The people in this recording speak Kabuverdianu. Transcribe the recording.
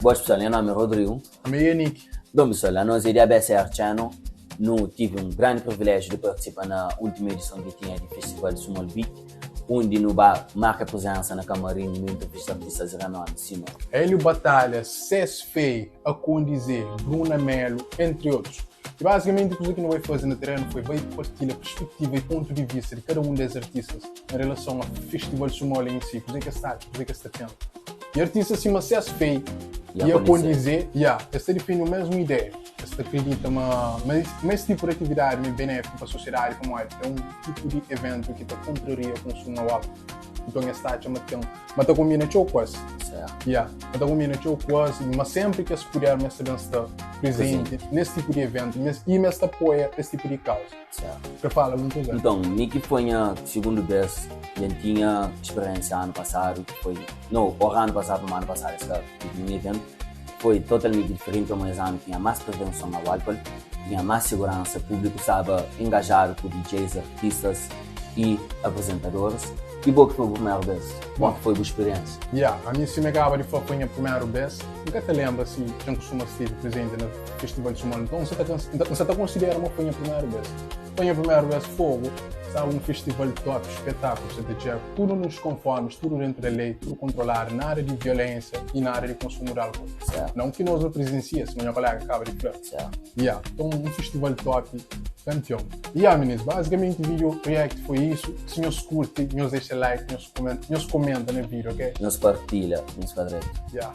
Boas pessoal, nha nome é Rodrigo. Ami é Yannick. Bom pessoal, anos é di ABCR Channel. Nu tive um grande privilégio de participa na última edição que tinha de Festival Sumol Beat, onde nu ba marca presença na camarim, nu entrevista artistas de renome, sima. Hélio Batalha, Cés Fey, Acondize, Bruna Melo, entre outros. E basicamente kuza ki nu bai faze na terenu foi bai partilha perspectiva e ponto di vista di kada un des artistas em relação a Festival Sumol em si, kuze ki es ta atxa, kuze ki es ta pensa. E artistas sima Cés Fey e Acondize, ya, es ta difende o mesmu ideia, es ta akredita ma ma es tipu di atividadi ma é benéfiku pa sosiedadi pamodi é un tipu di eventu ki ta kontraria konsumu ao álkol. Nton es ta atxa ma ten Ma ta kombina txeu ku es. Yeah, ma ta kombina txeu ku es, ma sempri ki es puder ma es ta ben sta prezenti nes tipu di eventu mes, i ma es ta apoia es tipu di kauza. Kre fala algun kuza? Nton, mi ki foi nha sigundu bes, dja N tinha speriensia anu pasadu, ki foi, no, ora anu pasadu pamodi anu pasadu es ka tive ninhun eventu, foi totalmenti diferenti pamodi es anu tinha mas prevenson au álkol, tinha mas seguransa, públiku staba engajadu ku DJs, artistas i apresentadoris. I bo ki foi bu primeru bes? Como ki foi bu speriensia? Ya, ami sima e kaba di fla foi nha primeru bes. N ka ta lenbra si dja N kustuma stive prezenti na festival di Sumol. Nton N sa ta konsidera ma foi nha primeru bes. Foi nha primeru bes, fogo, staba un festival top, spetakulu, sa ta txeka tudu nos konformis, tudu dentu da lei, tudu kontroladu, nada di violensia i nada di konsumu di alkol. Nau ki nos no prezensia, sima nha kolega kaba di fla. Ya, nton un festival top, kanpion. Ya minis, bazikamenti video react foi isu. Si nhos kurti, nhos dexa like, nhos komenta, nhos komenta na video, ok? Nhos partilha, nhos fla dretu. Ya.